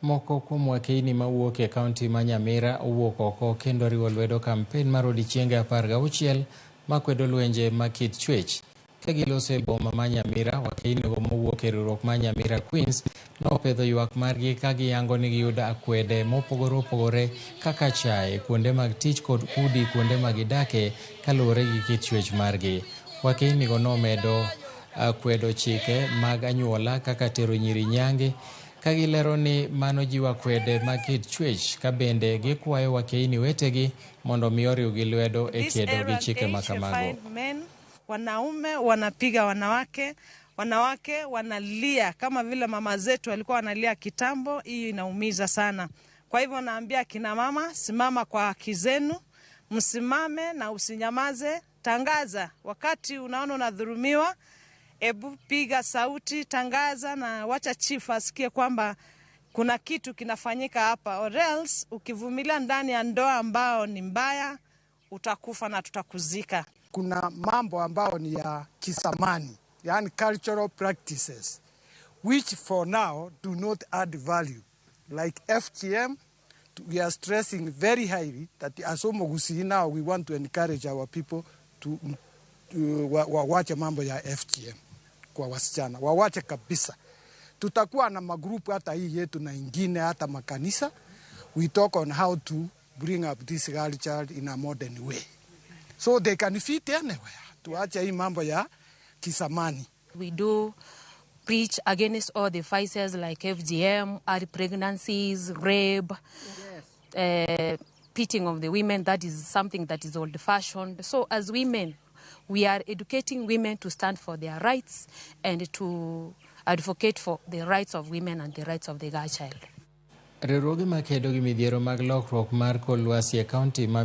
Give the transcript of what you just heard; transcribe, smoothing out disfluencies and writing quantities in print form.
Moko kuom wakeini mawuok e kaunti ma Nyamira owuok oko kendo riwo lwedo kampen mar odiechienge 16 makwedo lwenje ma kit chwech. Ka giloso e boma ma Nyamira, wakeinigo mowuok e riwruok mar Nyamira Queens nopedho ywak margi ka giyango ni giyudo akwede mopogore opogore kaka chae kuonde mag tich kod udi kuonde ma gidake kaluwore gi kit chwech margi. Wakeinigo nomedo kwedo chike mag anyuola kaka tero nyiri nyange ka gilero ni mano jiwo akwede mag kit chwech ka bende gikwayo wakeini wetegi mondo mi oriwgi lwedo e kedo gi chike ma kamago. Wanaume wanapiga wanawake, wanawake wanalia kama vile mama zetu walikuwa wanalia kitambo. Hii inaumiza sana. Kwa hivyo naambia kina mama, simama kwa haki zenu, msimame na usinyamaze. Tangaza wakati unaona unadhulumiwa, ebu piga sauti, tangaza na wacha chief asikie kwamba kuna kitu kinafanyika hapa, or else ukivumilia ndani ya ndoa ambao ni mbaya, utakufa na tutakuzika. Kuna mambo ambao ni ya kizamani, yani cultural practices which for now do not add value like FGM. We are stressing very highly that as Omogusii now we want to encourage our people to wawache mambo ya FGM kwa wasichana, wawache kabisa. Tutakuwa na magrupu hata hii yetu na ingine hata makanisa, we talk on how to bring up this girl child in a modern way so they can fit anywhere. Tuache hii mambo ya kizamani. We do preach against all the vices like FGM, early pregnancies, rape, beating of the women. That is something that is old fashioned. So as women, we are educating women to stand for their rights and to advocate for the rights of women and the rights of the girl child. Riwruoge makedo gi midhiero mag lokruok mar kor lwasi e kaunti ma